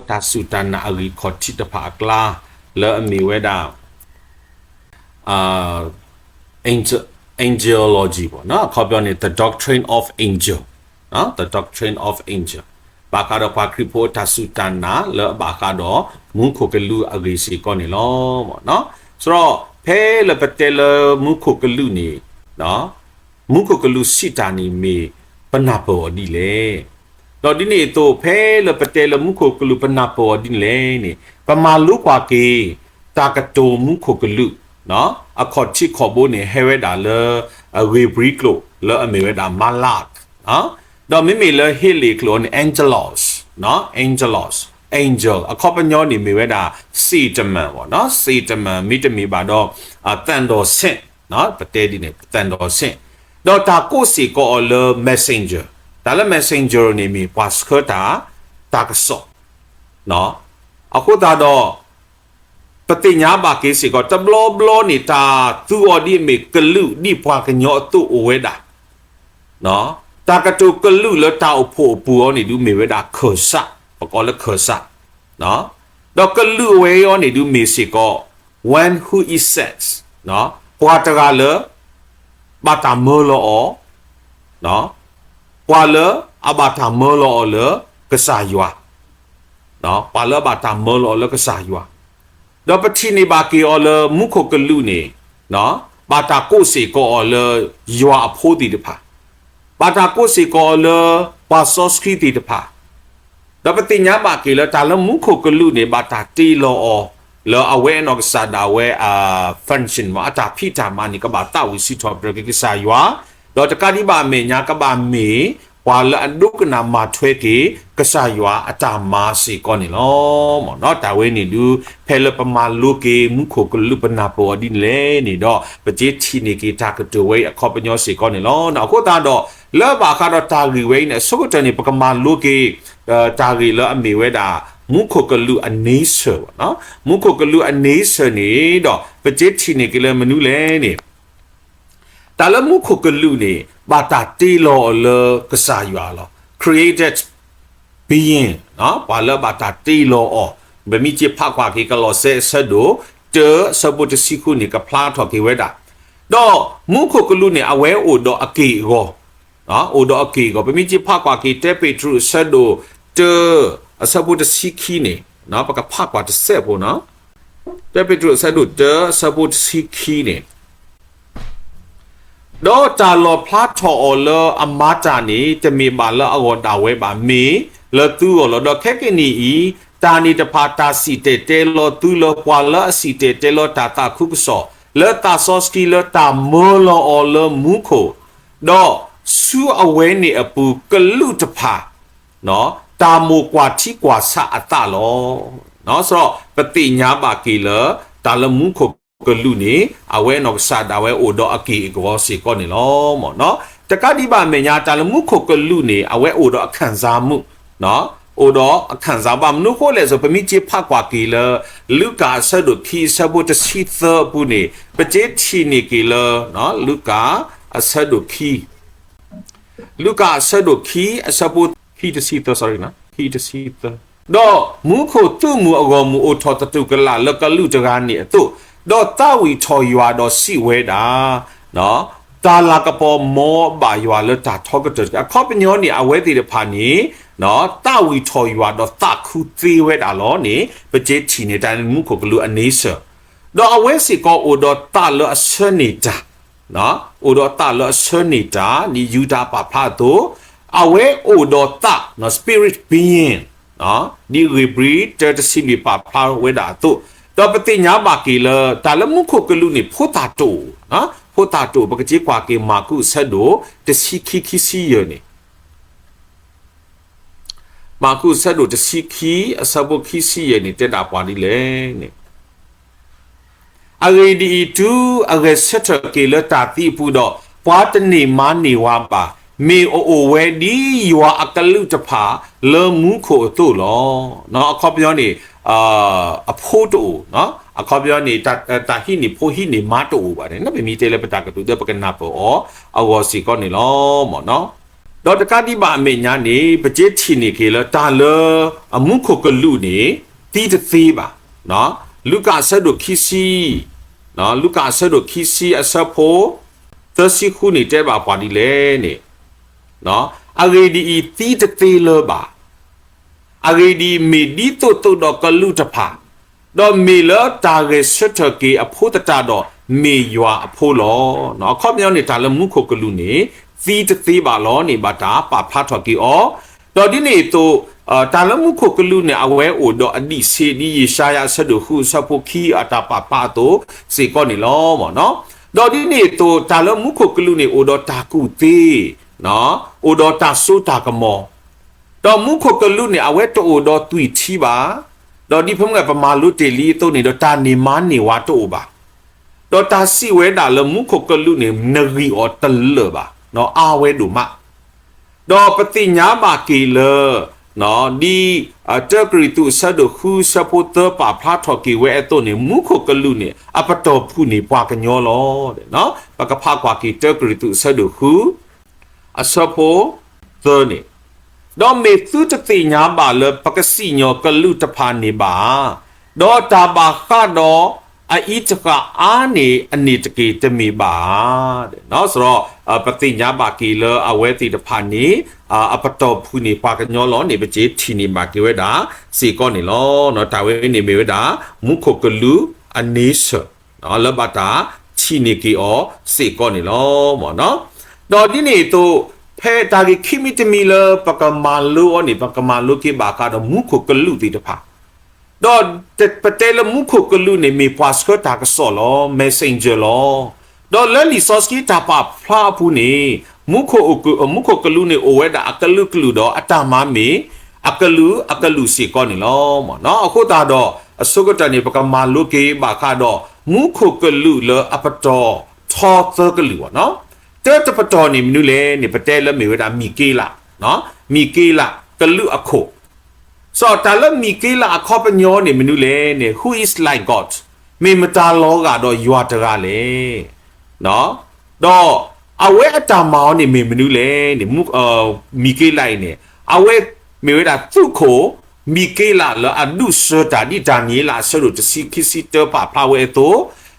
တၢ်စူၢ်တၢ်နာ်အဂံၢ်ခီၣ်ထံးတဖၣ်အကျါ လၢအမ့ၢ်ဝဲဒၣ် angel angelology ပေါ့နော်, အခီပညီန့ၣ် the doctrine of angel, the doctrine of angel ဘၣ်ဃးဒီးပှၤခရံာ်ဖိအတၢ်စူၢ်တၢ်နာ်လၢအဘၣ်ဃးဒီးမူခိၣ်ကလူးအဂ့ၢ်စ့ၢ်ကီးန့ၣ်လီၤ. စရီ ဖဲလၢပတဲလၢမူခိၣ်ကလူးန့ၣ် မူခိၣ်ကလူးစံးတၢ်န့ၣ်မ့ၢ်ပနၢ်ပၢၢ်အီၤဒ်လဲၣ်. ဒီးဒ်န့ၣ်အသိး ဖဲလၢပတဲလၢမူခိၣ်ကလူးပနၢ်ပၢၢ်အီၤဒ်လဲၣ်န့ၣ် ပမၤလိကွၢ်က့ၤ တၢ်ကတိၤမူခိၣ်ကလူး အခီၣ်ထံးခီၣ်ဘိန့ၣ် ဟဲဝဲဒၣ်လၢ အဂ့ၤဘြံကျိာ်လၢအမ့ၢ်ဝဲဒၣ် Malak, ဒီးမ့မ့ၢ်လၢဟ့လ့ၣ်ကျိာ်န့ၣ် angelos, angelos, angel အခီပညီန့ၣ်မ့ၢ်ဝဲဒၣ် သ့ၣ်တမန်ပေါ့နော်, သ့ၣ်တမန် မ့တမ့ၢ်ဘၣ်ဒီး သံတော်ဆင့်, ပတဲဒ်န့ၣ် သံတော်ဆင့်, ဒီးတၢ်ကိးစ့ၢ်ကီးအီၤလၢ messenger, တၢ်လၢ messenger န့ၣ်မ့ၢ်ပှၤဆှၢတၢ် တၢ်ကစီၣ် အဃိသတးဒီး ပသ့ၣ်ညါဘၣ်က့ၤစ့ၢ်ကီး တဘျီဘျီန့ၣ် တၢ်သူအီၤဒ်အမ့ၢ်ကလူးဒ်ပှၤကညီအသိးအိၣ်ဝဲဒၣ်, တၢ်ကတိၤကလူးလၢတၢ်အိၣ်ဖှိၣ်အပူၤအီၤန့ၣ်ဒုးမ့ၢ်ဝဲဒၣ်ခၢၣ်စး, ပကိးလၢခၢၣ်စး, ဒီးကလူးအဝဲအံၤအီၤန့ၣ်ဒုးမ့ၢ်စ့ၢ်ကီး one who accepts, ပှၤတဂၤလၢ ဘၣ်တၢ်မၢလီၤအီၤ, ပှၤလၢအဘၣ်တၢ်မၢလီၤအီၤလၢကစၢ်ယွၤ, ပှၤလၢအဘၣ်တၢ်မၢလီၤအီၤလၢကစၢ်ယွၤ, ဒီးပထံၣ်န့ၢ်ဘၣ်က့ၤအီၤလၢမူခိၣ်ကလူးန့ၣ် ဘၣ်တၢ်ကိးစ့ၢ်ကီးအီၤလၢယွၤအဖိသ့ၣ်တဖၣ်, ဘၣ်တၢ်ကိးစ့ၢ်ကီးအီၤလၢပှၤစီဆှံသ့ၣ်တဖၣ် ဒီးပသ့ၣ်ညါဘၣ်က့ၤလၢတၢ်လၢမူခိၣ်ကလူးန့ၣ် ဘၣ်တၢ်တ့လီၤအီၤ လၢအဝဲအနီၢ်ကစၢ်ဒၣ်ဝဲအ function မ့ၢ်အတၢ်ဖံးတၢ်မၤန့ၣ် ကဘၣ်သးဝံၣ်စံးထီၣ်ပတြၢၤက့ၤကစၢ်ယွၤ, ဒီးတကးဒံးဘၣ်အမဲာ်ညါ ကဘၣ်မ့ၢ်ပှၤလၢအဒိကနၣ်မၤထွဲက့ၤ ကစၢ်ယွၤအတၢ်မၤစ့ၢ်ကီးန့ၣ်လီၤ. တၢ်ဝဲန့ၣ်ဒုး ဖဲလၢပမၤလိက့ၤမူခိၣ်ကလူးပနၢ်ပၢၢ်အီၤဒ်န့ၣ်လဲၣ်န့ၣ်ဒီး ပက့ၤထံၣ်န့ၢ်က့ၤတၢ်ကတိၤဝဲအံၤအခီပညီစ့ၢ်ကီးန့ၣ်လီၤ. အဃိသတးဒီး လၢဘၣ်ဃးဒီးတၢ်ဂ့ၢ်ဝဲအံၤန့ၣ် အဆိကတၢၢ်န့ၣ် ပကမၤလိက့ၤ တၢ်ဂ့ၢ်လၢအမ့ၢ်ဝဲဒၣ် မူခိၣ်ကလူးအ nature မူခိၣ်ကလူးအ nature န့ၣ်ဒီး ပက့ၤထံၣ်န့ၢ်က့ၤလၢမနုၤလဲၣ်န့ၣ် တၢ်လၢမူခိၣ်ကလူးန့ၣ် ဘၣ်တၢ်တ့လီၤအီၤလၢကစၢ်ယွၤလီၤ. Created being, ပှၤလၢဘၣ်တၢ်တ့လီၤအီၤ, ပမ့ၢ်က့ၤဖးကွၢ်က့ၤ ကလီးစဲအဆၢဒိၣ်တၢ အဆၢဖိတဆံဃုန့ၣ် ကဖျါထီၣ်က့ၤဝဲဒၣ်, ဒီးမူခိၣ်ကလူးန့ၣ် အဝဲအိၣ်ဒီးအက့ၢ်အဂီၤ, အိၣ်ဒီးအက့ၢ်အဂီၤ, ပမ့ၢ်က့ၤဖးကွၢ်က့ၤ တၢပ့းတရူးအဆၢဒိၣ်တၢ အဆၢဖိတဆံခံန့ၣ်, ပကဖးကွၢ်တစဲးဖိနီၤ, တၢပ့းတရူးအဆၢဒိၣ်တၢ အဆၢဖိတဆံခံန့ၣ် ဒီးတၢ်လီၣ်ဖျါထီၣ်အီၤလၢအမၤတၢ်န့ၣ် တမ့ၢ်ဘၣ်လၢအဂီၢ်ဒၣ်ဝဲဘၣ်, မ့ၢ်လၢသုဂီၢ်လီၤ. ဒီးခဲကနံၣ်အံၤ တၢ်န့ၣ်တဖၣ် တၢ်စံၣ်တဲၤတဲလီၤသုလၢပှၤလၢအစံၣ်တဲၤတဲလီၤတၢ်သးခုကစီၣ် လၢသးစီဆှံ လၢတၢ်မၢလီၤအီၤလၢမူခိၣ်, ဒီးဆူအဝဲန့ၣ်အပူၤကလူးတဖၣ် တၢ်မိၣ်ကွၢ်ထံကွၢ်ဆးအသးလီၤ. စရီ ပသ့ၣ်ညါဘၣ်က့ၤလၢ တၢ်လၢမူခိၣ်ကလူးန့ၣ် အဝဲအနီၢ်ကစၢ်ဒၣ်ဝဲအိၣ်ဒီးအက့ၢ်အဂီၤစ့ၢ်ကီးန့ၣ်လီၤ. တကးဒံးဘၣ်အမဲာ်ညါ တၢ်လၢမူခိၣ်ကလူးန့ၣ် အဝဲအိၣ်ဒီးအခၢၣ်စးမုၣ်, အိၣ်ဒီးအခၢၣ်စး ဘၣ်မနုၤအဃိလဲၣ်ဆို ပမ့ၢ်က့ၤဖးကွၢ်က့ၤလၢ လူၤကၣ်အဆၢဒိၣ်ခံ အဆၢဖိတဆံသၢအပူၤန့ၣ် ပက့ၤထံၣ်န့ၢ်က့ၤလၢ လူၤကၣ်အဆၢဒိၣ်ခံ လူၤကၣ်အဆၢဒိၣ်ခံ အဆၢဖိခံတဆံသၢ, ခံတဆံသၢ, ဒီးမူခိၣ်သုးမုၢ်အဂီၢ်မုၢ်အိၣ်ထီၣ်သတူၢ်ကလာ်လၢကလူးတဂၤန့ၣ်အသိး, ဒီးသးဝံၣ်ထီၣ်ယွၤဒီးစံးဝဲဒၣ်, တၢ်လၤကပီၤမ်ဘၣ်ယွၤလၢတၢ်ထီကတၢၢ်တက့ၢ်. အခီပညီန့ၣ် အဝဲသ့ၣ်တဖၣ်န့ၣ် သးဝံၣ်ထီၣ်ယွၤဒီးသးခုသ့ဝဲဒၣ်လီၤန့ၣ် ပက့ၤထံၣ်န့ၢ်တၢ်လၢမူခိၣ်ကလူးအ nature, ဒီးအဝဲစ့ၢ်ကီးအိၣ်ဒီးသးလၢအဆၢန့ၢ်တၢ် အိၣ်ဒီးသးလၢအဆၢန့ၢ်တၢ် ဒ်ယူဒၤပာ်ဖျါအသိး, အဝဲအိၣ်ဒီးသး spirit being ဒ်ဧ့ၤဘြံၤတၢတဆံလွံၢ်ပာ်ဖျါဝဲဒၣ်အသိး, ဒီးပသ့ၣ်ညါဘၣ်က့ၤလၢ တၢ်လၢမူခိၣ်ကလူးန့ၣ် ဖိသၣ်တအိၣ်, ဖိသၣ်တအိၣ် ပကက့ၤကွၢ်က့ၤ မၢ်ကူးအဆၢဒိၣ်တဆံခံ ခံဆံယဲၢ်န့ၣ် မၢ်ကူးအဆၢဒိၣ်တဆံခံ အဆၢဖိခံဆံယဲၢ်န့ၣ် တဲဒၣ်ပှၤဒ်လဲၣ်န့ၣ်, အဂ့ၢ်ဒ်အံၤ, တုၤအဂဲၤဆၢထၢၣ်က့ၤလၢတၢ်သံအပူၤဒီး, ပှၤတန့ၢ်မါန့ၢ်ဝၤဘၣ်, မ့ၢ်အအိၣ်ဝဲဒ်ယွၤအကလူးတဖၣ်လၢမူခိၣ်အသိးလီၤ. အခီပညီန့ၣ် အဖိတအိၣ်, အခီပညီန့ၣ် တၢ်ဟံးန့ၢ်ဖိဟံးန့ၢ်မါတအိၣ်ဘၣ်န့ၣ် ပမ့ၢ်တဲလၢပတၢ်ကတိၤဒီးပကနၢ်ပၢၢ်အီၤအဂီၢ်စ့ၢ်ကီးန့ၣ်လီၤ. ဒီးတကးဒံးဘၣ်အမဲာ်ညါန့ၣ် ပက့ၤထံၣ်န့ၢ်က့ၤလၢတၢ်လၢအမူခိၣ်ကလူးန့ၣ် သံတသ့ဘၣ်. လူၤကၣ်အဆၢဒိၣ်ခံဆံ, လူၤကၣ်အဆၢဒိၣ်ခံဆံအဆၢဖိ သၢဆံဃုန့ၣ်တဲဘၣ်ပှၤဒ်လဲၣ်န့ၣ်, အဂ့ၢ်ဒ်အံၤ, သံတသ့လၢၤဘၣ်. အဂ့ၢ်ဒ်အံၤ, မ့ၢ်ဒ်သိးသိးဒီးကလူးတဖၣ်, ဒီးမ့ၢ်လၢတၢ်ဂဲၤဆၢထၢၣ်က့ၤအဖိသတးဒီး မ့ၢ်ယွၤအဖိလီၤ. အခီပညီန့ၣ် တၢ်လၢမူခိၣ်ကလူးန့ၣ် သံတသ့ဘၣ်လီၤန့ၣ် ဘၣ်တၢ်ပာ်ဖျါထီၣ်က့ၤအီၤ, ဒီးဒ်န့ၣ်အသိး တၢ်လၢမူခိၣ်ကလူးန့ၣ် အဝဲအိၣ်ဒီးအဒံးဆှံ ဒ်ယၡါယၤအဆၢဒိၣ်ဃုအဆၢဖိခံ အတၢ်ပာ်ဖျါအသိးစ့ၢ်ကီးန့ၣ်လီၤ. ဒီးဒ်န့ၣ်အသိး တၢ်လၢမူခိၣ်ကလူးန့ၣ် အိၣ်ဒီးတၢ်ကူၣ်သ့, အိၣ်ဒီးတၢ်စိတၢ်ကမီၤ, ဒီးမူခိၣ်ကလူးန့ၣ် အဝဲတအိၣ်ဒီးသွံၣ်ထံဘၣ်, ဒီးဒ်ဖဲမ့ၢ်ပမၤလိတ့ၢ်လံအသိးန့ၣ်ဒီး တၢ်န့ၢ်မါန့ၢ်ဝၤတအိၣ်ဘၣ်. ဒီးတၢ်စံးဝဲဒၣ်လၢမူခိၣ်ကလူးန့ၣ် နဂံၢ်အီၤတလၢာ်ဘၣ်, အါဝဲဒိၣ်မး. ဒီးပသ့ၣ်ညါဘၣ်က့ၤလၢ ဒ်တၢကရံၣ်သူးအဆၢဒိၣ်ဃုအဆၢဖိသၢပာ်ဖျါထီၣ်က့ၤဝဲအသိးန့ၣ် မူခိၣ်ကလူးန့ၣ် အပတီၢ်ဖုၣ်န့ၢ်ပှၤကညီလီၤ. ပကဖးကွၢ်က့ၤတၢကရံၣ်သူးအဆၢဒိၣ်ဃု အဆၢဖိသၢန့ၣ်, ဒီးမ့ၢ်သုတသ့ၣ်ညါဘၣ်လၢပကစံၣ်ညီၣ်ကလူးတဖၣ်န့ၣ်ဘၣ်ဧါ, ဒီးတၢ်ဘၣ်ဃးဒီးအအံၤတဃၣ်အါန့ၣ်အန့ၣ်တက့ၢ် တမ့ၢ်ဘၣ်ဧါ. ဒီး ပသ့ၣ်ညါဘၣ်က့ၤလၢအဝဲသ့ၣ်တဖၣ်န့ၣ် အပတီၢ်ဖုၣ်န့ၢ်ပှၤကညီလီၤန့ၣ် ပက့ၤထံၣ်န့ၢ်ဘၣ်က့ၤဝဲဒၣ်စ့ၢ်ကီးန့ၣ်လီၤ. တၢ်ဝဲန့ၣ်မ့ၢ်ဝဲဒၣ် မူခိၣ်ကလူးအန့ဆၢၣ် လၢဘၣ်တၢ်ထံၣ်န့ၢ်က့ၤအီၤစ့ၢ်ကီးန့ၣ်လီၤ. ဒီးဒ်န့ၣ်အသိး ဖဲတၢ်ဂ့ၢ်ခံမံၤတမံၤလၢပကမၤလိအီၤန့ၣ် ပကမၤလိက့ၤဘၣ်ဃးဒီးမူခိၣ်ကလူးသ့ၣ်တဖၣ် ဒီးပတဲလၢမူခိၣ်ကလူးန့ၣ် မ့ၢ်ပှၤဆှၢတၢ်ကစီၣ်လီၤ, messenger လီၤ. ဒီးလၢလံာ်စီဆှံတၢ်ပာ်ဖျါအပူၤန့ၣ် မူခိၣ်ကလူးန့ၣ်အိၣ်ဝဲဒၣ်အကလုာ်ကလုာ်ဒီးအတၢ်မၤမ့ၢ်အကလုာ်အကလုာ်စ့ၢ်ကီးန့ၣ်လီၤ. အဃိသတးဒီး အဆိကတၢၢ်န့ၣ် ပကမၤလိက့ၤဘၣ်ဃးဒီး မူခိၣ်ကလူးလၢအပတီၢ်ထီသၢကလုာ်ဘၣ်. တၢတပတီၢ်န့ၣ်မနုၤလဲၣ်န့ၣ် ပတဲလၢမ့ၢ်ဝဲဒၣ်မံၤက့လး, မံၤက့လးကလုာ်အခိၣ် စီၤတၢ်လၢမံၤက့လးအခီပညီန့ၣ်မနုၤလဲၣ်န့ၣ် Who is like God, မ့ၢ်မတၤလီၤဂာ်ဒီးယွၤတဂၤလဲၣ်. ဒီးအဝဲအတၢ်မၤအီၤန့ၣ်မ့ၢ်မနုၤလဲၣ်န့ၣ် မံၤက့လးအံၤန့ၣ် အဝဲမ့ၢ်ဝဲဒၣ်သုးခိၣ် မံၤက့လးလၢအဒုးစၢၤတၢ်ဒ်တၢ်နံၤလးအဆၢဒိၣ်တဆံခံဆံတၢပာ်ဖျါဝဲအသိး,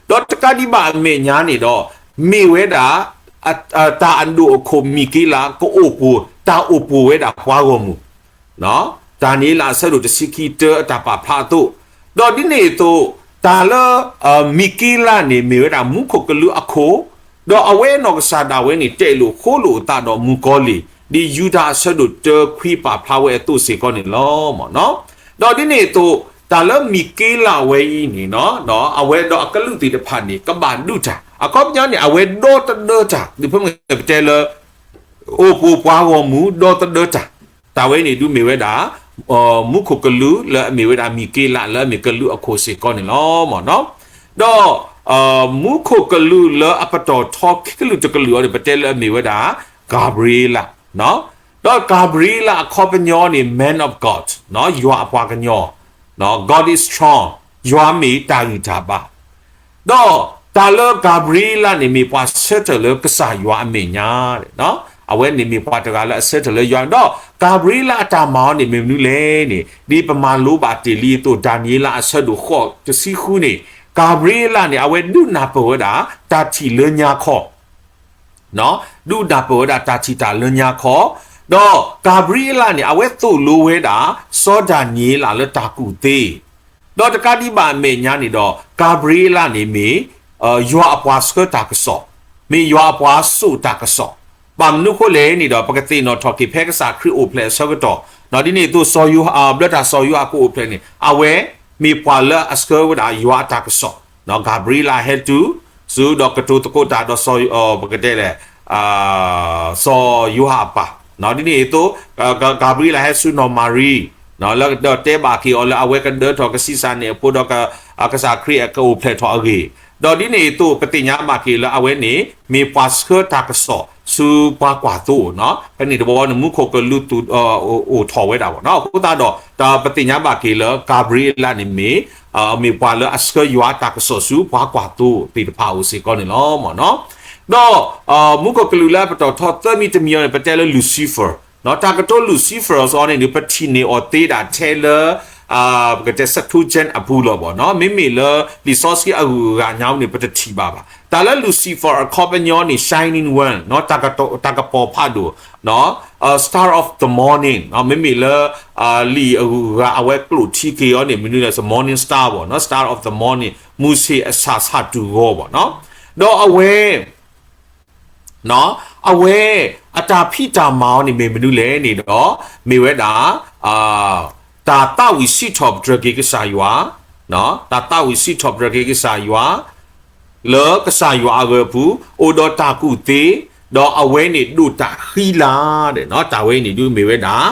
ဒီးတကးဒံးဘၣ်အမဲာ်ညါန့ၣ်ဒီး မ့ၢ်ဝဲဒၣ် တၢ်အဒိၣ်အခိၣ်မံၤက့လးကအိၣ်ပှိၤ တၢ်အိၣ်ပှိၤဝဲဒၣ်ပှၤဂီၢ်မုၢ် တၢ်နံၤလးအဆၢဒိၣ်တဆံခံတၢအတၢ်ပာ်ဖျါအသိး, ဒီးဒ်န့ၣ်အသိး တၢ်လၢ မံၤက့လးန့ၣ်မ့ၢ်ဝဲဒၣ်မူခိၣ်ကလူးအခိၣ်, ဒီးအဝဲအနီၢ်ကစၢ်ဒၣ်ဝဲန့ၣ် တဲလိာ်ဃိလိာ်အသးဒီးမုၣ်ကီၤလံၢ် ဒ်ယူဒၤအဆၢဒိၣ်တၢခွံပာ်ဖျါဝဲအသိးစ့ၢ်ကီးန့ၣ်လီၤ. ဒီးဒ်န့ၣ်အသိး တၢ်လၢမံၤက့လးဝဲအံၤန့ၣ် အဝဲဒီးအကလုာ်သ့ၣ်တဖၣ်န့ၣ် ကဘၣ်ဒုးတၢ် အခီပညီန့ၣ် အဝဲဒီသဒၢတၢ် ဒ်ဖဲမ့ၢ်ပတဲလၢ အိၣ်ပှိၤပှၤဂီၢ်မုၢ်ဒီသဒၢတၢ်, တၢ်ဝဲန့ၣ်ဒုးမ့ၢ်ဝဲဒၣ် မူခိၣ်ကလူးလၢအမ့ၢ်ဝဲဒၣ်မံၤက့လးလၢအမ့ၢ်ကလူးအခိၣ်စ့ၢ်ကီးန့ၣ်လီၤ. ဒီး မူခိၣ်ကလူးလၢအပတီၢ်ထီခံကလုာ်တကလုာ်အံၤန့ၣ် ပတဲလၢအမ့ၢ်ဝဲဒၣ် ကၤဘြံၤလး, ဒီးကၤဘြံၤလးအခီပညီန့ၣ် man of God, ယွၤအပှၤကညီ, God is strong, ယွၤမ့ၢ်တၢ်ဂံၢ်တၢ်ဘါ ဒီးတၢ်လၢကၤဘြံၤလးန့ၣ် မ့ၢ်ပှၤဆၢထၢၣ်လၢကစၢ်ယွၤအမဲာ်ညါ, အဝဲန့ၣ်မ့ၢ်ပှၤတဂၤလၢအဆၢထၢၣ်လၢယွၤ, ဒီးကၤဘြံၤလးအတၢ်မၤအီၤန့ၣ်မ့ၢ်မနုၤလဲၣ်န့ၣ် ဒ်ပမၤလိဘၣ်တ့ၢ်လံအသိး ဒၤနံးယ့လးအဆၢဒိၣ်ဃိးတဆံဃုန့ၣ် ကၤဘြံၤလးန့ၣ် အဝဲဒုးနၢ်ပၢၢ်ဝဲဒၣ် တၢ်ထံၣ်လၢညါခီ ဒုးနၢ်ပၢၢ်ဝဲဒၣ်တၢ်ထံၣ်တၢ်လၢညါခီ, ဒီးကၤဘြံၤလးန့ၣ် အဝဲသိၣ်လိဝဲဒၣ် စီၤဒၤနံးယ့လးလၢတၢ်ကူၣ်သ့, ဒီးတကးဒံးဘၣ်အမဲာ်ညါန့ၣ်ဒီး ကၤဘြံၤလးန့ၣ်မ့ၢ် ယွၤအပှၤဆှၢတၢ်ကစီၣ်, မ့ၢ်ယွၤအပှၤစိာ်တၢ်ကစီၣ်, ဘၣ်မနုၤဃိလဲၣ်န့ၣ်ဒီး ပကသ့ၣ်နီၣ်ထီၣ်က့ၤဖဲကစၢ်ခရံာ်အိၣ်ဖျဲၣ်အဆၢကတီၢ်, ဒ်န့ၣ်အသိး စီၤယိၤဟၣ် ဘျၢတၢ်စီၤယိၤဟၣ်ကအိၣ်ဖျဲၣ်န့ၣ် အဝဲမ့ၢ်ပှၤလၢအဆှၢဝဲဒၣ်ယွၤအတၢ်ကစီၣ်, ကၤဘြံၤလးဟဲတုၤ ဆူဒီးကတိၤသကိးတၢ်ဒီးစီၤ ပကတဲလဲၣ် စီၤယိၤဟၣ်အပၢ်, ဒ်န့ၣ်အသိး ကၤဘြံၤလးဟဲဆူနီၢ်မၤရံ လၢဒီးတဲဘၣ်က့ၤအီၤလၢအဝဲကဒၢထီၣ်ကဆံးစၢ်န့ၢ်အဖိဒီး ကစၢ်ခရံာ်ကအိၣ်ဖျဲၣ်ထီၣ်အဂ့ၢ်, ဒီးဒ်န့ၣ်အသိး ပသ့ၣ်ညါဘၣ်က့ၤလၢအဝဲန့ၣ် မ့ၢ်ပှၤဆှၢတၢ်ကစီၣ်ဆူပှၤကွၢ်သိ, ဖဲန့ၣ်တဘျီန့ၣ် မူခိၣ်ကလူးသူၣ် အိၣ်ထီၣ်ဝဲဒၣ်ဘၣ်နီၤ, အဃိသတးဒီး ပသ့ၣ်ညါဘၣ်က့ၤလၢ ကၤဘြံၤလးန့ၣ်မ့ၢ် မ့ၢ်ပှၤလၢအဆှၢယွၤတၢ်ကစီၣ်ဆူပှၤကွၢ်သိသ့ၣ်တဖၣ်အအိၣ်စ့ၢ်ကီးန့ၣ်လီၤ. ဒီးမူခိၣ်ကလူးလၢအပတီၢ်ထီသၢမံၤတမံၤအံၤန့ၣ် ပတဲလၢ Lucifer, တၢ်ကတိၤ Lucifer အံၤန့ၣ် ပထံၣ်န့ၢ်အီၤသ့ဒၣ်ထဲလၢ ပကတဲ Septuagint အပူၤလီၤဘၣ်နီၤ, မ့မ့ၢ်လၢလံာ်စီဆှံအဂုၤအဂၤညါပူၤန့ၣ် ပတထံၣ်ဘၣ်ဘၣ်. တၢ်လၢ Lucifer အခီပညီန့ၣ် shining one နီၤ, တၢ်ကပီၤဖးဒိၣ်, Star of the morning နီၤ, မ့မ့ၢ်လၢ လံာ်အဂုၤအဂၤအဝဲကျိာ်ထံက့ၤအီၤန့ၣ် မနုၤလဲၣ် morning star ဘၣ်နီၤ, Star of the morning မုၢ်ဆ့ၣ်အဆၣ်ဆၣ်တူၢ်ဂီၤဘၣ်နီၤ. ဒီးအဝဲ အဝဲအတၢ်ဖံးတၢ်မၤအီၤန့ၣ် မ့ၢ်မနုၤလဲၣ်န့ၣ်ဒီး မ့ၢ်ဝဲဒၣ် တၢ်သးဝံၣ်စံးထီၣ်ပတြၢၤက့ၤကစၢ်ယွၤ, တၢ်သးဝံၣ်စံးထီၣ်ပတြၢၤက့ၤကစၢ်ယွၤ လၢကစၢ်ယွၤအဂၢၤအပူၤ အိၣ်ဒီးတၢ်ကူၣ်သ့, ဒီးအဝဲန့ၣ်ဒိးတၢ်ဃံလၤ, တၢ်ဝဲန့ၣ်ဒုးမ့ၢ်ဝဲဒၣ်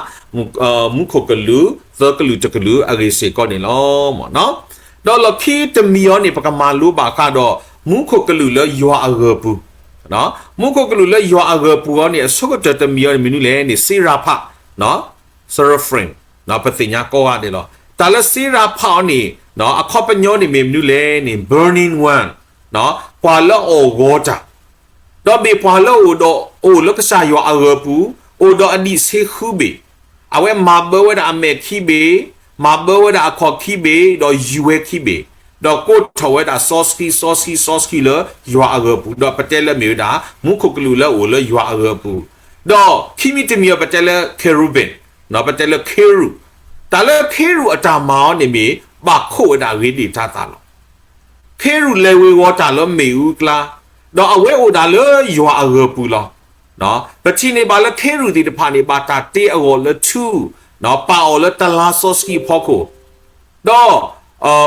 မူခိၣ်ကလူး သၢကလုာ်တကလုာ်အဂ့ၢ်စ့ၢ်ကီးန့ၣ်လီၤ. ဒီးလီၢ်ခံတမံၤအံၤန့ၣ် ပကမၤလိဘၣ်ဃးဒီး မူခိၣ်ကလူးလၢယွၤအဂၢၤပူၤ, မူခိၣ်ကလူးလၢယွၤအဂၢၤပူၤအံၤန့ၣ် အဆိကတၢၢ်တမံၤအံၤန့ၣ် မနုၤလဲၣ်န့ၣ် စ့ရဖး, Seraphim, ပသ့ၣ်ညါကိးဂၤဒဲးလီၤ. တၢ်လၢစ့ရဖးအံၤန့ၣ် အခီပညီန့ၣ်မ့ၢ်မနုၤလဲၣ်န့ၣ် burning one, ပှၤလၢအအီၣ်ဂီၤတၢ် ဒီးမ့ၢ်ပှၤလၢအအိၣ်ဒီး အိၣ်လၢကစၢ်ယွၤအဂၢၤပူၤ, အိၣ်ဒီးအဒံးဆှံဃုဘ့ၣ်, အဝဲမၤဘၢဝဲဒၣ်အမဲာ်ခံဘ့ၣ်, မၤဘၢဝဲဒၣ်အခီၣ်ခံဘ့ၣ်, ဒီးယူၤဝဲခံဘ့ၣ်, ဒီးကိးထီၣ်ဝဲဒၣ်စီဆှံ စီဆှံ စီဆှံလၢယွၤအဂၢၤပူၤ, ဒီးပတဲလၢမ့ၢ်ဝဲဒၣ် မူခိၣ်ကလူးလၢအအိၣ်လၢယွၤအဂၢၤပူၤ, ဒီးခံမံၤတမံၤအံၤ ပတဲလၢ cherubim, ပတဲလၢခ့ရူး, တၢ်လၢခ့ရူးအတၢ်မၤအံၤန့ၣ်မ့ၢ် ဘၣ်ခိးဝဲဒၣ်ဂ့ၤဒံးတၢ်သးလီၤ. ခ့ရူးလဲၤဝ့ၤဝီၤတၢ်လၢမ့ၣ်အူအကျါ, ဒီးအဝဲအိၣ်ဒၣ်လၢယွၤအဂၢၤပူၤလီၤ. ပထံၣ်န့ၢ်ဘၣ်လၢခ့ရူးသ့ၣ်တဖၣ်န့ၣ် ဘၣ်တၢ်တ့အဂီၢ်လၢထူ, ပာ်အီၤလၢတလါစီဆှံအဖီခိၣ်, ဒီး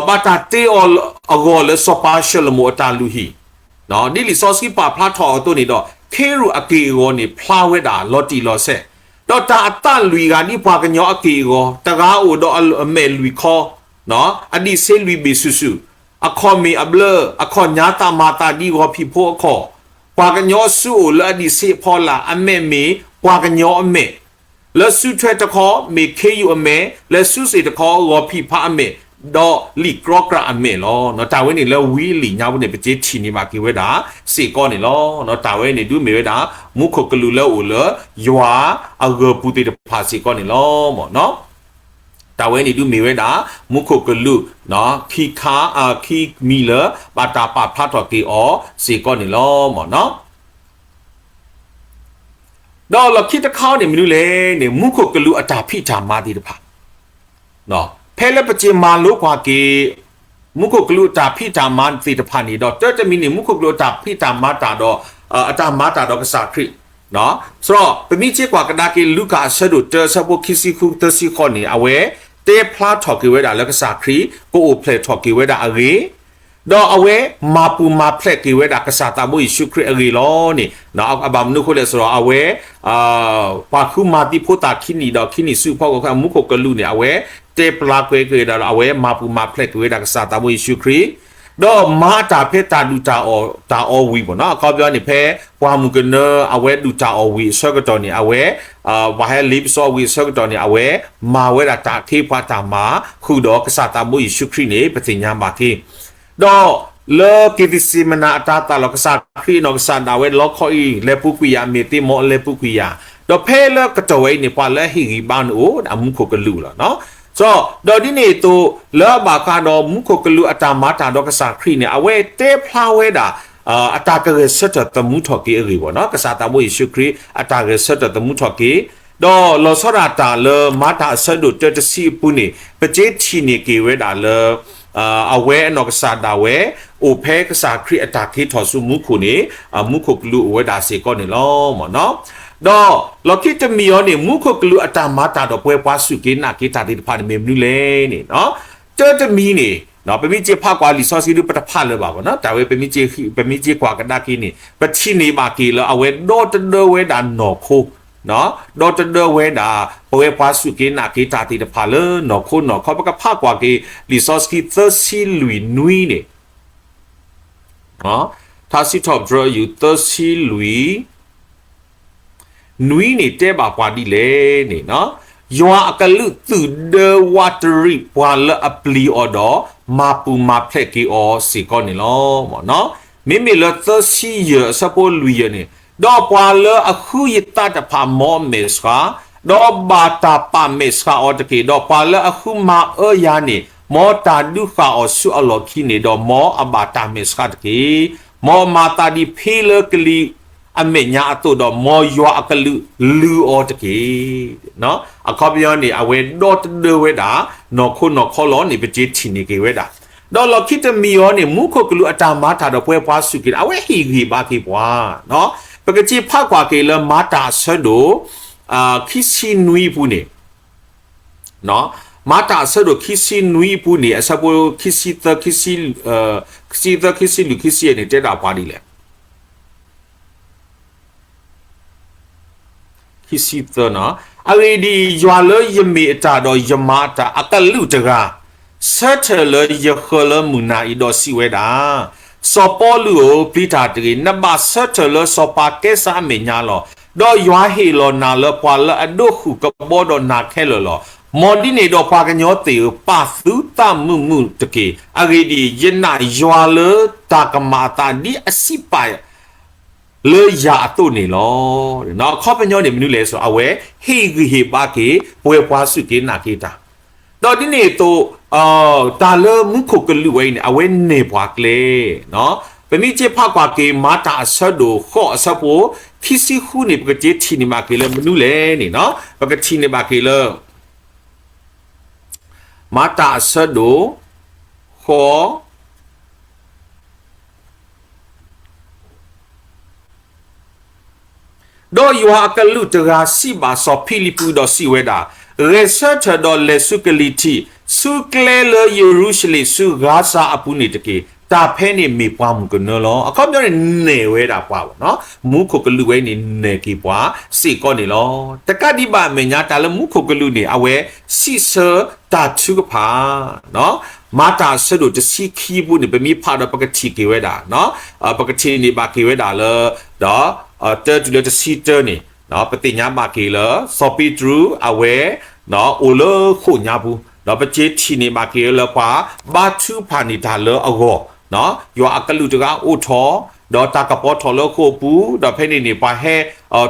ဘၣ်တၢ်တ့အီၤအဂီၢ်လၢစီၤပၤၡလိၤမိၣ်အတၢ်လုၢ်ဟံၣ်, ဒ်လံာ်စီဆှံပာ်ဖျါထီၣ်အသိးန့ၣ်ဒီး ခ့ရူးအက့ၢ်အဂီၤန့ၣ် ဖျါဝဲဒၣ်လီၤတံၢ်လီၤဆဲး, ဒီးတၢ်အသးလွံၢ်ဂၤဒ်ပှၤကညီအက့ၢ်အဂီၤ, တဂၤအိၣ်ဒီးအမဲာ်လွံၢ်ခီ အဒံးဆှံလွံၢ်ဘ့ၣ်စုာ်စုာ်, အခီၣ်မ့ၢ်အဘျၢ, အခီၣ်ညါသးမၤသးဒ်ဂီၤဖံးဖိအခီၣ်, ပှၤကညီအစုအိၣ်လၢအဒံးဆှံအဖီလာ် အမဲာ်မ့ၢ်ပှၤကညီအမဲာ်, လၢစုထွဲတခီမ့ၢ်ခ့ယုၢ်အမဲာ်, လၢစုစ့ၣ်တခီဂီၤဖံးဖးအမဲာ်, ဒီးလံာ်ကြီကြၢ်အမဲာ်လီၤ. တၢ်ဝဲန့ၣ်လၢဝံအလံာ်ညါပူၤန့ၣ် ပကထံၣ်န့ၢ်ဘၣ်က့ၤဝဲဒၣ်စ့ၢ်ကီးန့ၣ်လီၤ. တၢ်ဝဲန့ၣ်ဒုးမ့ၢ်ဝဲဒၣ် မူခိၣ်ကလူးလၢအအိၣ်လၢယွၤအဂၢၤပူၤသ့ၣ်တဖၣ်စ့ၢ်ကီးန့ၣ်လီၤ. တၢ်ဝဲန့ၣ်ဒုးမ့ၢ်ဝဲဒၣ် မူခိၣ်ကလူး ခံခါ ခံမံၤလၢ ဘၣ်တၢ်ပာ်ဖျါထီၣ်က့ၤအီၤစ့ၢ်ကီးန့ၣ်လီၤ. ဒီးလီၢ်ခံတခါန့ၣ်မနုၤလဲၣ်န့ၣ် မူခိၣ်ကလူးအတၢ်ဖံးတၢ်မၤသ့ၣ်တဖၣ် ဖဲလၢပက့ၤမၤလိကွၢ်က့ၤ မူခိၣ်ကလူးအတၢ်ဖံးတၢ်မၤသ့ၣ်တဖၣ်န့ၣ်ဒီး တၢတမံၤန့ၣ် မူခိၣ်ကလူးအတၢ်ဖံးတၢ်မၤတၢ်ဒီး အတၢ်မၤတၢ်ဒီးကစၢ်ခရံာ် ဒီးပမ့ၢ်က့ၤကွၢ်ကဒါက့ၤ လူၤကၣ်အဆၢဒိၣ်တၢ အဆၢဖိခံဆံဃု သၢဆံဃိးန့ၣ် အဝဲတဲဖျါထီၣ်က့ၤဝဲဒၣ်လၢကစၢ်ခရံာ် ကအိၣ်ဖျဲၣ်ထီၣ်က့ၤဝဲဒၣ်အဂ့ၢ် ဒီးအဝဲမၤပူၤမၤဖျဲးက့ၤဝဲဒၣ်ကစၢ်သးဘိယ့ၣ်ၡူးခရံာ်အဂ့ၢ်လီၤန့ၣ်, အဘၣ်မနုၤအဃိလဲၣ်ဆိုတော့ အဝဲ ပှၤဃုမၤသံဖိသၣ်ခံနံၣ်ဒီးခံနံၣ်ဆူအဖီခိၣ် မူခိၣ်ကလူးန့ၣ် အဝဲတဲပျါကွဲက့ၤဝဲဒၣ်ဒီး အဝဲမၤပူၤမၤဖျဲးက့ၤဝဲဒၣ်ကစၢ်သးဘိယ့ၣ်ၡူးခရံာ် ဒီးမၤတၢ်ဖဲတၢ်ဒုၣ်တၢ်အီၣ်တၢ်အီဝံၤဘၣ်နီၤ, အခီပညီန့ၣ် ဖဲပှၢ်မုၢ်ကနၢအဝဲဒုၣ်တၢ်အီၣ်ဝံၤအဆၢကတီၢ်န့ၣ် အဝဲ ပှၤဟဲလ့ပစီဝံၤအဆၢကတီၢ်န့ၣ် အဝဲမၤဝဲဒၣ်တၢ်ခ့ပှၤတၢ်မၤ ဃုာ်ဒီးကစၢ်သးဘိယ့ၣ်ၡူးခရံာ်န့ၣ် ပသ့ၣ်ညါဘၣ်က့ၤ ဒီးလၢက့ၤသံၣ်စံမနၤအတၤသၣ်လီၤ ကစၢ်ခရံာ်အနီၢ်ကစၢ်ဒၣ်ဝဲလီခီအံၤ လဲၤပူၤကွံာ်ယၤ မ့ၢ်သ့မ့ၢ်လဲၤပူၤကွံာ်ယၤ, ဒီးဖဲလၢကတီၢ်ဝဲအံၤန့ၣ် ပှၤလၢအဟ့ၣ်ဂံၢ်ဘါန့ၣ်အိၣ်ဒီးမူခိၣ်ကလူးလီၤ. ဒီးဒ်န့ၣ်အသိး လၢအဘၣ်ဃးဒီးမူခိၣ်ကလူးအတၢ်မၤတၢ်ဒီးကစၢ်ခရံာ်န့ၣ် အဝဲတဲဖျါဝဲဒၣ် အတၢ်ကဂဲၤဆၢထၢၣ်သမူထီၣ်က့ၤအဂ့ၢ်ဘၣ်နီၤ, ကစၢ်သးဘိယ့ၣ်ၡူးခရံာ် အတၢ်ဂဲၤဆၢထၢၣ်သမူထီၣ်က့ၤ ဒီးလီၤဆီဒၣ်တၢ်လၢမၤတၢ်အဆၢဒိၣ်တၢတဆံအပူၤန့ၣ် ပက့ၤထံၣ်န့ၢ်က့ၤဝဲဒၣ်လၢ အဝဲအနီၢ်ကစၢ်ဒၣ်ဝဲ အိၣ်ဖဲကစၢ်ခရံာ်အတၢ်က့ၤထီၣ်ဆူမူခိၣ်န့ၣ် မူခိၣ်ကလူးအိၣ်ဝဲဒၣ်စ့ၢ်ကီးန့ၣ်လီၤ. ဒီးလီၢ်ခံတမံၤအံၤန့ၣ် မူခိၣ်ကလူးအတၢ်မၤတၢ်ဒီးပဝဲပှၤစူၢ်က့ၤနာ်က့ၤတၢ်သ့ၣ်တဖၣ်န့ၣ် မ့ၢ်မနုၤလဲၣ်န့ၣ် တၢတမံၤန့ၣ် ပမ့ၢ်က့ၤဖးကွၢ်လံာ်စီဆှံဒုး ပတဖးလၢၤဘၣ်ဘၣ်နီၤ, တၢ်ဝဲ ပမ့ၢ်က့ၤကွၢ်ကဒါက့ၤန့ၣ် ပထံၣ်န့ၢ်ဘၣ်က့ၤလၢအဝဲဒီတဒၢဝဲဒၣ်နီၢ်ခိ ဒီတဒၢဝဲဒၣ် ပဝဲပှၤစူၢ်က့ၤနာ်က့ၤတၢ်သ့ၣ်တဖၣ်လၢနီၢ်ခိနီၢ်ခီ ပကဖးကွၢ်က့ၤ လံာ်စီဆှံသၢဆံလွံၢ်နွံန့ၣ် ထါစံးထီၣ်ပတြၢၤအယုၢ်သၢဆံလွံၢ် နွံန့ၣ်တဲဘၣ်ပှၤဒ်လဲၣ်န့ၣ်, ယွၤအကလူးသုးဒၢဝးတရံးပှၤလၢအပျံၤအီၤဒီး မၤပူၤမၤဖျဲးက့ၤအီၤစ့ၢ်ကီးန့ၣ်လီၤ. မ့မ့ၢ်လၢသၢဆံယဲၢ်အဆၢဖိလွံၢ်ယဲၢ်န့ၣ်, ဒီးပှၤလၢအဃုယသးတဖၣ်မ်အမဲာ်ဆှး, ဒီးဘၣ်တၢ်ပာ်မဲာ်ဆှးအီၤတက့ၢ်. ဒီးပှၤလၢအဃုမၤအၢယၤန့ၣ်, မ်တၢ်ဒုးဃာ်အီၤဆူအလီၢ်ခံန့ၣ်, ဒီးမ်အဘၣ်တၢ်မဲာ်ဆှးတက့ၢ်. မ်အမၤသးဒ်ဖ့လၢကလံၤအမဲာ်ညါအသိး, ဒီးမ်ယွၤအကလူးလုၢ်အီၤတက့ၢ်. အခီပညီန့ၣ် အဝဲဒီတဒၢဝဲဒၣ် နီၢ်ခိနီၢ်ခီလီၤန့ၣ် ပက့ၤထံၣ်န့ၢ်က့ၤဝဲဒၣ်. ဒီးလီၢ်ခံတမံၤအံၤန့ၣ် မူခိၣ်ကလူးအတၢ်မၤတၢ်ဒီးပှၤဖှီၣ်စူၢ်က့ၤနာ်က့ၤတၢ် အဝဲဟ့ၣ်ဂံၢ်ဟ့ၣ်ဘါက့ၤပှၤ, ပကစ့ဖးကွၢ်က့ၤလၢမၤတၢ်အဆၢဒိၣ် ခံဆံနွံအပူၤန့ၣ်, မၤတၢ်အဆၢဒိၣ်ခံဆံနွံအပူၤန့ၣ် အဆၢဖိခံဆံသၢ, ခံဆံသၢ, ခံဆံလွံၢ်, ခံဆံယဲၢ်န့ၣ် တဲဒၣ်ပှၤဒ်လဲၣ်. ခံဆံသၢ, အဂ့ၢ်ဒ်အံၤ, ယွၤလၢယမ့ၢ်အတၢ်ဒီးယမၤအတၢ်အကလူးတဂၤ, ဆၢထၢၣ်လၢယဃၢၤလၢမုၢ်နၤအံၤဒီးစံးဝဲဒၣ်, စီၤပီလူးဧၢ, ပျံၤတၢ်တဂ့ၤ, နဘၣ်ဆၢထၢၣ်လၢစီၤပၤကဲစၢ်အမဲာ်ညါလီၤ. ဒီးယွၤဟ့ၣ်လီၤနၤလၢပှၤလၢအဒိးဃုာ်ကဘီဒီးနၤခဲလၢာ်လီၤ. မ်ဒ်န့ၣ်ဒီးပှၤကညီသ့ၣ်ဧၢ, ပာ်သုသးမုာ်မုာ်တက့ၢ်. အဂ့ၢ်ဒ်အံၤ, ယနာ်ယွၤလၢတၢ်ကမၤအသးဒ်အစံးပာ် လၢယၤအသိးန့ၣ်လီၤ. အခီပညီန့ၣ် မနုၤလဲၣ်ဆိ, အဝဲဟ့ၣ်ဂံၢ်ဟ့ၣ်ဘါက့ၤ ပှၤဖှီၣ်စူၢ်က့ၤနာ်က့ၤတၢ်, ဒီးဒ်န့ၣ်အသိး တၢ်လၢမူခိၣ်ကလူးဝဲအံၤန့ၣ် အဝဲနဲၣ်ပှၤကျဲ, ပမ့ၢ်က့ၤဖးကွၢ်က့ၤ မၤတၢ်အဆၢဒိၣ်ဃိးအဆၢဖိ ခံဆံဃုန့ၣ် ပကက့ၤထံၣ်န့ၢ်ဘၣ်က့ၤလၢမနုၤလဲၣ်န့ၣ်, ပကထံၣ်န့ၢ်ဘၣ်က့ၤလၢ မၤတၢ်အဆၢဒိၣ်ဃိး ဒီးယွၤအကလူးတဂၤစံးဘၣ်စီၤဖံလံးပူးဒီးစံးဝဲဒၣ်, ဂဲၤဆၢထၢၣ်ဒီးလဲၤဆူကလံၤထံး, ဆူကျဲလၢယရူၤၡလ့ၣ်ဆူဂါစၤအပူၤန့ၣ်တက့ၢ်. တၢ်ဖဲန့ၣ်မ့ၢ်ပှၤမုၣ်ကနၢလီၤ. အခီပညီန့ၣ် နဲၣ်ဝဲဒၣ်ပှၤဘၣ်, မူခိၣ်ကလူးဝဲန့ၣ်နဲၣ်က့ၤပှၤစ့ၢ်ကီးန့ၣ်လီၤ. တကးဒံးဘၣ်အမဲာ်ညါ တၢ်လၢမူခိၣ်ကလူးန့ၣ် အဝဲစံးဆၢတၢ်ထုကဖၣ် မၤတၢ်အဆၢဒိၣ်တဆံခံအပူၤန့ၣ် ပမ့ၢ်ဖးဒီးပကထံၣ်က့ၤဝဲဒၣ်, ပကထံၣ်န့ၢ်ဘၣ်က့ၤဝဲဒၣ်လၢ ဒီး တၢတုၤလၢတဆံတၢန့ၣ် ပသ့ၣ်ညါဘၣ်က့ၤလၢ စီၤပ့းတရူးအဝဲ အိၣ်လၢဃိာ်ညါပူၤ, ဒီးပက့ၤထံၣ်န့ၢ်ဘၣ်က့ၤလၢပှၤဘါထုကဖၣ်န့ၢ်တၢ်လၢအဂီၢ်, ယွၤအကလူးတဂၤအိၣ်ထီၣ်, ဒီးတၢ်ကပီၤထီၣ်လၢဃိာ်ပူၤ, ဒီးဖဲန့ၣ်န့ၣ် ပှၤဟဲ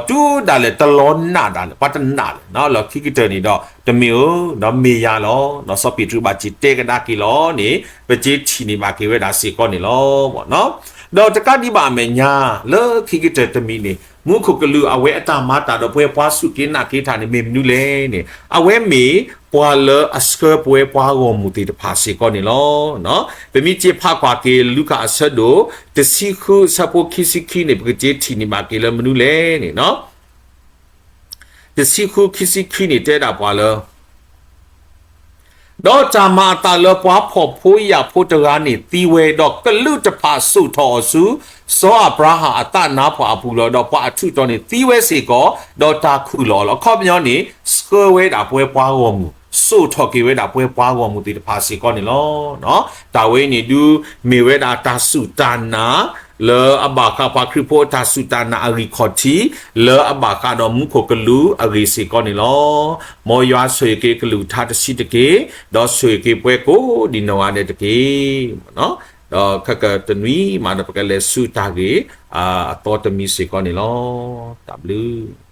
တုၤဒၣ်လဲာ်တလီၤနာ်ဒၣ်လဲာ် ပှၤတနာ်လဲၣ်, လီၢ်ခံကတၢၢ်န့ၣ်ဒီး တမ့ၢ်ဧိၤ, ဒီးမ့ၢ်ယၤလီၤ. စီၤပ့းတရူးဘၣ်စံးတဲကဒါက့ၤလီၤန့ၣ် ပက့ၤထံၣ်န့ၢ်ဘၣ်က့ၤဝဲဒၣ်စ့ၢ်ကီးန့ၣ်လီၤ. ဒီးတကးဒံးဘၣ်အမဲာ်ညါ လၢခံကတၢၢ်တမံၤန့ၣ် မူခိၣ်ကလူးအဝဲအတၢ်မၤတၢ်ဒီးပှၤဖှီၣ်စူၢ်က့ၤနာ်က့ၤတၢ်န့ၣ် မ့ၢ်မနုၤလဲၣ်န့ၣ် အဝဲမ့ၢ်ပှၤလၢအဆှၢပဝဲပှၤဂီၢ်မုၢ်သ့ၣ်တဖၣ်စ့ၢ်ကီးန့ၣ်လီၤ. ပမ့ၢ်က့ၤဖးကွၢ်က့ၤ လူၤကၣ်အဆၢဒိၣ် တဆံဃုအဆၢဖိခံဆံခံန့ၣ် ပကက့ၤထံၣ်န့ၢ်ဘၣ်က့ၤလၢမနုၤလဲၣ်န့ၣ် တဆံဃုခံဆံခံန့ၣ် တဲဒၣ်ပှၤလၢ ဒီးတၢ်မၤအသးလၢပှၤဖှီၣ်ဖိယာ်ဖိတဂၤန့ၣ်သံဝဲ, ဒီးကလူးတဖၣ်စိာ်ထီၣ်အီၤဆူ စီၤအၤဘြၤဟၣ်အသးနါပှၢ်အပူၤလီၤ. ဒီးပှၤအထူးတီၤန့ၣ်သံဝဲစ့ၢ်ကီး, ဒီးတၢ်ခုၣ်လီၤအီၤလီၤ. အခီပညီန့ၣ် ဆှၢဝဲဒၣ်ပဝဲပှၤဂီၢ်မုၢ်, စိာ်ထီၣ်က့ၤဝဲဒၣ်ပဝဲပှၤဂီၢ်မုၢ်သ့ၣ်တဖၣ်စ့ၢ်ကီးန့ၣ်လီၤ. တၢ်ဝဲအံၤန့ၣ်ဒုး မ့ၢ်ဝဲဒၣ်တၢ်စူၢ်တၢ်နာ် လၢအဘၣ်ဃးပှၤခရံာ်ဖိအတၢ်စူၢ်တၢ်နာ်အဂံၢ်ခီၣ်ထံး လၢအဘၣ်ဃးဒီးမူခိၣ်ကလူးအဂ့ၢ်စ့ၢ်ကီးန့ၣ်လီၤ. မ်ယွၤဆိၣ်ဂ့ၤက့ၤကလုၢ်ကထါတဆံးတက့ၢ်, ဒီးဆိၣ်ဂ့ၤက့ၤပဝဲကိးဒံးနီၢ်ဂၤဒဲးတက့ၢ်. ဒီးခဲကတနွံမးဒီး ပကလဲၤဆူတၢ်ဂ့ၢ် အသီတမံၤစ့ၢ်ကီးန့ၣ်လီၤ. တၢ်ဘျုး